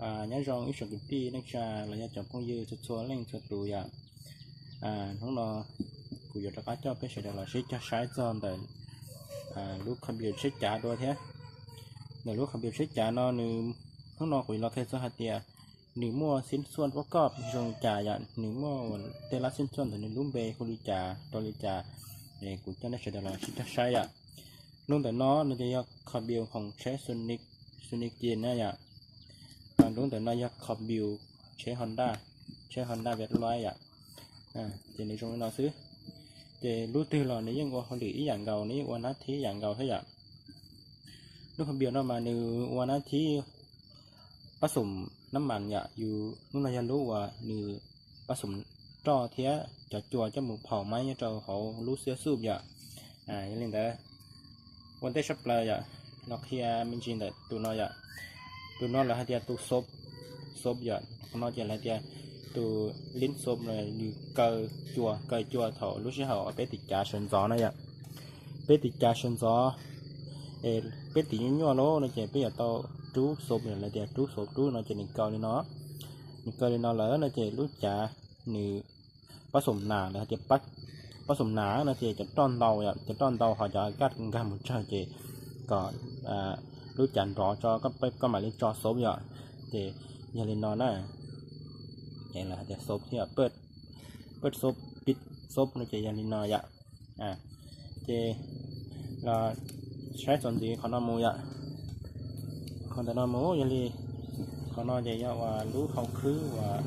Nyob zoo ib tsoom kwv tij neej tsa los yog cov phooj ywg txhua txhua leej txhua tus yom. Hnub no kuv yuav rov qab coj peb sawv daws los sib cog saib txog ntawm lub khaus npiu tsheb cav dua thiab. Ntawm lub khaus npiu tsheb cav no nws, hnub no kuv los qhia txog hais tias nws muaj xib xuaj pab koj zoo li cas yom, nws muaj tej lab xib xuaj ntawm nws lub npe hu li cas rau li cas, kuv coj nej sawv daws los sib cog saib yom. Lub ntawm no no ces yog khaus npiu khoom tsheb Sunic, Sunic ci na yom. Lub ntawm no yog khaus npiu tsheb Honda, tsheb Honda Westlife yom. Ces nws zoo li no xwb. Ces lub twg los nws yeej ua hauj lwm ib yam nkaus, nws yeej ua nab thib ib yam nkaus thiab yom. Lub khaus npiu no mas nws ua nab thib pab xoom nab mas yom, yus lub no yog lub uas nws pab xoom roj thiab cov cua coj mus phaum maib nyob rau hauv lub xiab xuj yom. Yog li ntawd, ua ntej tshaj plaws yom, los qhia me ntsis ntawm tus no yom. Tus no lawv hais tias tus xop, xop yom, no ces lawv hais tias tus lib xop no yus kaw cua, kaw cua thaum lub sij hawm peb tiv cav sawv ntxov na yom. Peb tiv cav sawv ntxov, peb tiv nyuaj nyuaj lawm no ces peb yuav tau rub xop, lawv tias rub xop rub no ces nws kaw li no. Nws kaw li no lawm no ces lub cav nws pab xoom nas, lawv hais tias pab xoom nas no ces cov roj ntau, cov roj ntau ho cov kaj nkag mus tsawg ces kom lub cav nrov tso koj mam li tso xop yom. Ces yog li no na, ces lawv hais tias xop thiab, pab xop, pib xop no ces yog li no yom. Ces los saib txuas ntxiv qhov no mus yom. Qhov ntawm no mus yog li, qhov no ces yog uas lub hau khwb uas,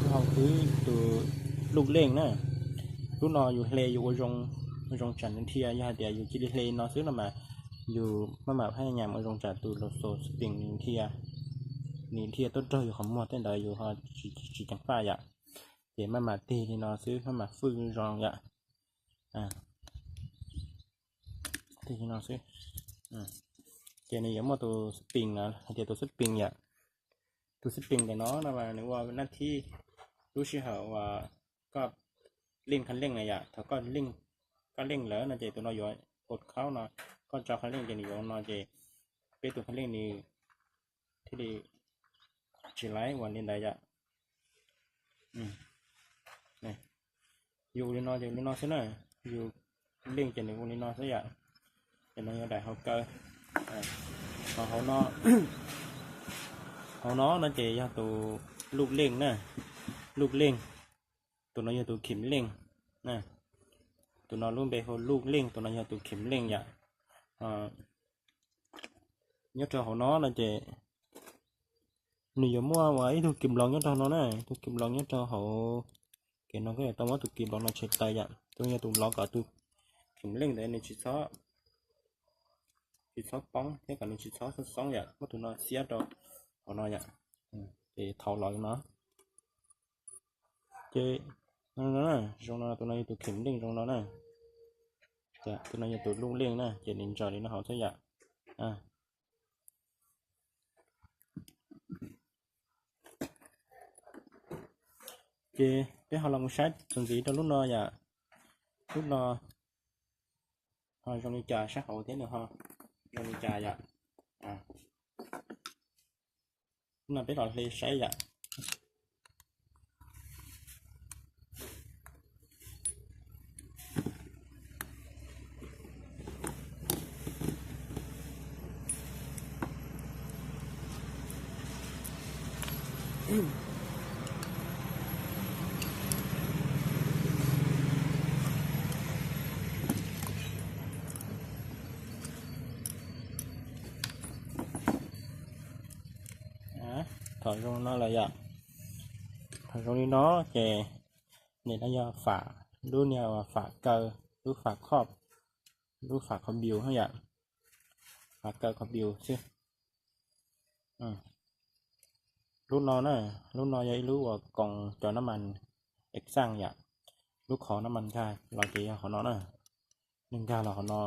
lub hau khwb tus luj leej na. Lub no yus hle yus ua zoo, ua zoo tsam nws dhia, yog hais tias yus cia li hle no xwb no mas yus maj mam phaj nyas ua zoo tsam tus los xos spin nws dhia, nws dhia tuaj raug yus qhov muag tej ntawd yus ho tsis ceev faj yom. Ces maj mam tig li no xwb, maj mam fwj zoo yom. Tig li no xwb. Ces nws yuav muaj tus spin na, hais tias tus spin yom. Tus spin ntawm no no mas nws ua nab thib lub sij hawm uas koj leej qhov leej na yom, thaum koj leej, koj leej lawm no ces tus no yuav ua khaub no, koj tso qhov leej ces nws yuav no ces peb tus qhov leej nws thiaj li tsis laib ua li ntawd yom. Yus ua li no ces ua li no xwb na, yus leej ces nws ua li no xwb yom. Ces no yog daim hau kaw. Ho hauv no, hauv no no ces yog tus luj leej na, luj leej. Tus no yog tus khim leej na. Tus no lub npe hu luj leej, tus no yog tus khim leej yom. Nyob rau hauv no no ces nws yuav muaj ua ib tug kim loos nyob rau no na, ib tug kim loos nyob rau hauv. Ces no koj yuav tau muab tus kim loos no tshem tawm yom, tus no yog tus lov kom tus khim leej ntawd nws tsis txhob, tsis txhob poob thiab kom nws tsis txhob xoob xoob yom, muab tus no xiab rau hauv no yom. Ces thauv los no. Ces zoo no, tus no yog tus khim leej zoo no na. Tus no yog tus luj leej na, ces nws ntsaws li no hauv xwb yom. Ces peb ho los mus saib txuas ntxiv rau lub no yom. Lub no ho zoo li cas, sab hauv thiab nws ho zoo li cas yom. Lub no peb los hle saib yom. Thaum zoo no lawm yom. Thaum zoo li no ces nim no yog fam, lub niag fam kaw, lub fam khob, lub fam khaus npiu yom. Fam kaw khaus npiu xwb. Lub no na, lub no yog ib lub uas koos cov nab mas exam yom. Lub qhov nab mas nkag los ces yog qhov no na. Nws nkag los qhov no,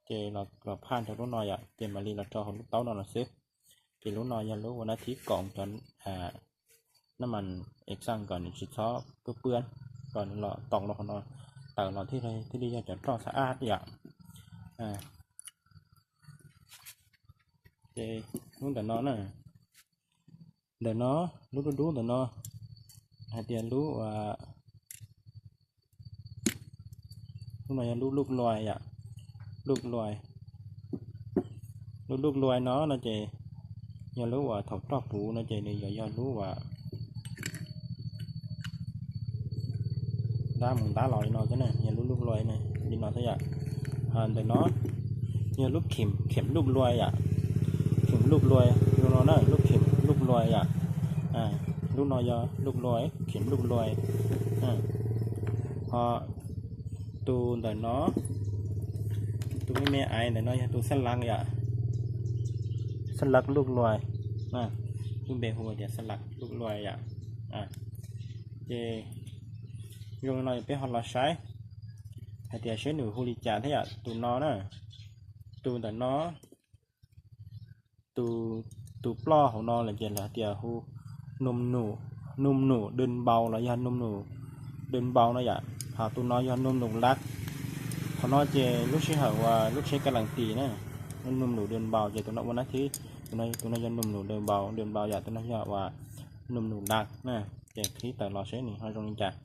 ces los phaj rau lub no yom, ces mam li los rau hauv lub taub no no xwb. Ces lub no yog lub ua nab thib koos cov nab mas exam kom nws tsis txhob pwb pwb, kom nws los toos rau qhov no, tawm los thiaj li yog cov roj xa aj yom. Ces lub ntawm no na, ntawm no, lub dub dub ntawm no hais tias lub, lub no yog lub lub luai yom, lub luai. Lub lub luai no no ces yog lub uas thaum roj puv no ces nws yog, yog lub uas ntab mus ntab los li no xwb na, yog lub lub luai li no xwb yom. Ntawm no yog lub khem, khem lub luai yom, khem lub luai, lub no na lub khem lub luai yom. Lub no yog lub luai, khem lub luai. Ho tus ntawm no, tus me me aiv ntawm no yog tus xab lav yom, xab lav lub luai, lub npe hu tias xab lav lub luai yom. Ces zoo li no peb ho los saib hais tias seb nws hu li cas thiab yom. Tus no na, tus ntawm no, tus, tus ploj hauv no lawm ces lawv hais tias hu num num, num num dwm npaus los yog num num dwm npaus no yom. Ho tus no yog num num lav. Qhov no ces lub sij hawm uas lub tsheb ka lees tis na, num num dwm npaus ces tus no ua nab thib, tus no yog num num dwm npaus, dwm npaus yom, tus no yog uas num num lav na. Ces qhib tawm los seb nws ho zoo li cas.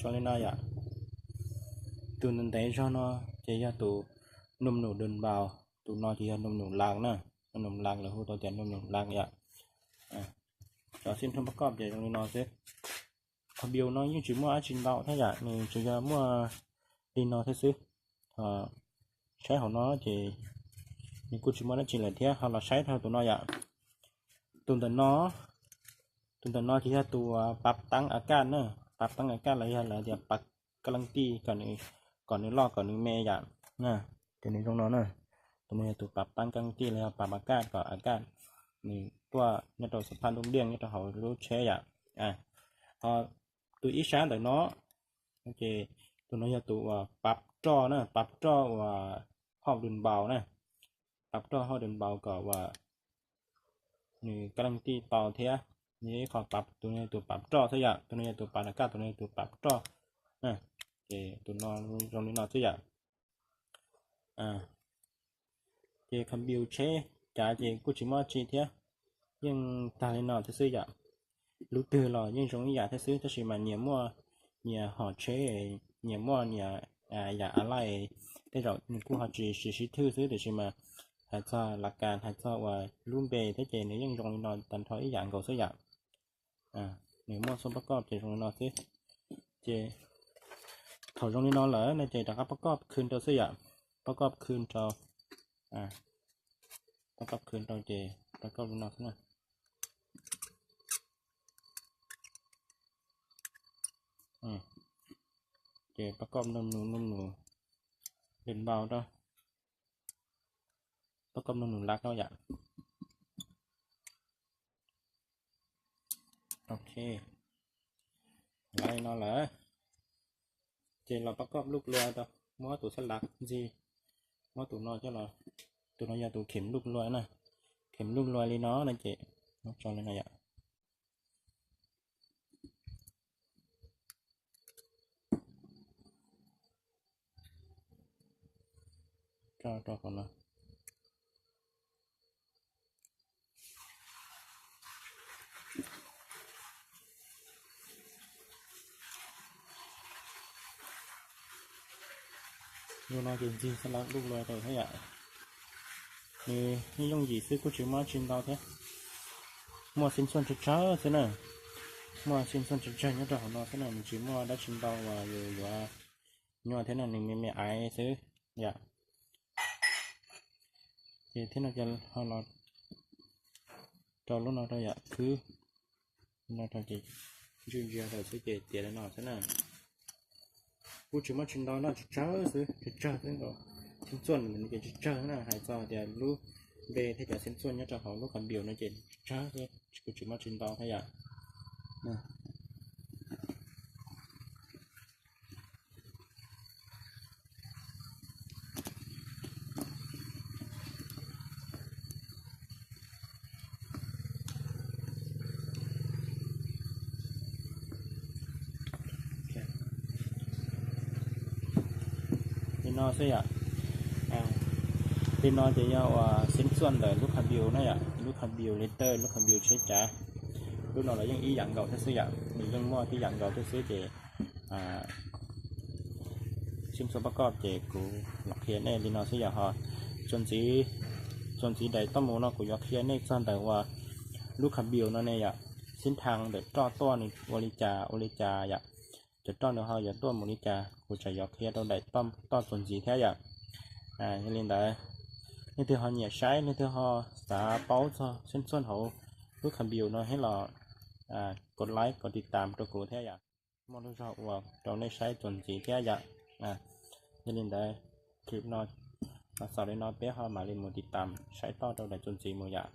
Zoo li no yom. Tus ntev ntev zog no ces yog tus num num dwm npaus, tus no ces yog num num lav na. Num num lav lawv hu tau tias num num lav yom. Cov xib nthua pab koj ces zoo li no xwb. Qhov npiu no yeej tsis muaj dab tsi ntau thiab yom, nws tsuas yog muaj li no thiab xwb. Saib hauv no ces nws kuj tsis muaj dab tsi lawm thiab. Ho los saib rau tus no yom. Tus ntawm no, tus ntawm no ces yog tus pav taab a kaj na, pav taab a kaj los yog lawv tias pav kaj leej tij, kom nws loj kom nws me yom. Ces nws zoo no na, tus no yog tus pav taab kaj leej tij los yog pav a kaj kom a kaj nws tuaj nyob rau xab phaj ntuj diaj nyob rau hauv lub tsheb yom. Ho tus ib sab ntawm no, ces tus no yog tus uas pav roj na, pav roj uas hauj dwm npaus na, pav roj hauj dwm npaus kom uas nws kaj leej tij tau thiab. Nws yog ib qho pav, tus no yog tus pav roj xwb yom, tus no yog tus pav a kaj, tus no yog tus pav roj. Ces tus no zoo li no xwb yom. Ces qhov npiu tsheb cav ces kuj tsis muaj dab tsi thiab, yeej tag li no thiab xwb yom. Lub twg los yeej zoo ib yam thiab xwb, tab sis mas nyias muaj nyias hom tsheb, nyias muaj nyias yam a laij, tej zaum nws kuj ho tsis sib thwj xwb, tiam sis mas hais txog las kas, hais txog uas lub npe thiab ces nws yeej zoo li no tag nrho ib yam nkaus xwb yom. Nws muaj xub pab koj ces zoo li no xwb. Ces thaum zoo li no lawm no ces rov qab pab koj khw rau xwb yom. Pab koj khw rau, pab koj khw rau ces pab koj li no xwb na. Ces pab koj num num num num dwm npaus rau, pab koj num num lav rau yom. Ok, lav li no lawm ces los pab koj lub luai rau, muab tus xab lav ntxig, muab tus no coj los, tus no yog tus khem lub luai na, khem lub luai li no no ces muab tso li no yom. Tso rau qhov no. Zoo no ces ntxig xab lav lub luai rau thiab yom. Nws yeej yooj yim xwb, kuj tsis muaj dab tsi ntau thiab. Muaj xib ntxuaj tsawg tsawg xwb na. Muaj xib ntxuaj tsawg tsawg nyob rau hauv no xwb na, nws tsis muaj dab tsi ntau uas yus yuav nyuaj thiab na, nws me me aiv xwb yom. Ces thiab no ces ho los rau lub no rau yom, khwb no rau ces ntswj ntsia rau xwb ces tiav li no xwb na. Kuj tsis muaj tsi ntau no, tsawg tsawg xwb, tsawg tsawg xwb nkaus. Xib ntxuaj no ces tsawg tsawg na, hais txog tias lub npe thiab cov xeeb xuaj nyob rau hauv lub cam bius no ces tsawg thiab, kuv tsis muaj tsis ntau thiab yom. Li no xwb yom. Li no ces yog uas xeeb xuaj ntawm lub cam bius na yom, lub cam bius letter, lub cam bius tsheb cav. Lub no los yeej ib yam nkaus thiab xwb yom, nws yeej muaj tib yam nkaus thiab xwb ces xeeb xuaj pab koj ces kuv los qhia nej li no xwb yom. Ho txuas ntxiv, txuas ntxiv daim toj mus no kuv yuav qhia nej txog ntawm uas lub cam bius no ne yom, xeeb thas ntawm roj tuaj nws ua li cas ua li cas yom, cov roj nws ho yuav tuaj mus li cas kuv tseem yuav qhia rau daim toj txuas ntxiv thiab yom. Yog li ntawd, leej twg ho nyiam saib, leej twg ho xav paub txog xeeb xuaj hauv lub cam bius no thiab los kov like kov tiv tam rau kuv thiab yom. Muaj lub zog ua rau nej saib txuas ntxiv thiab yom. Yog li ntawd, clip no los xaus li no, peb ho mam li mus tiv tam saib toj rau daim txuas ntxiv mus yom.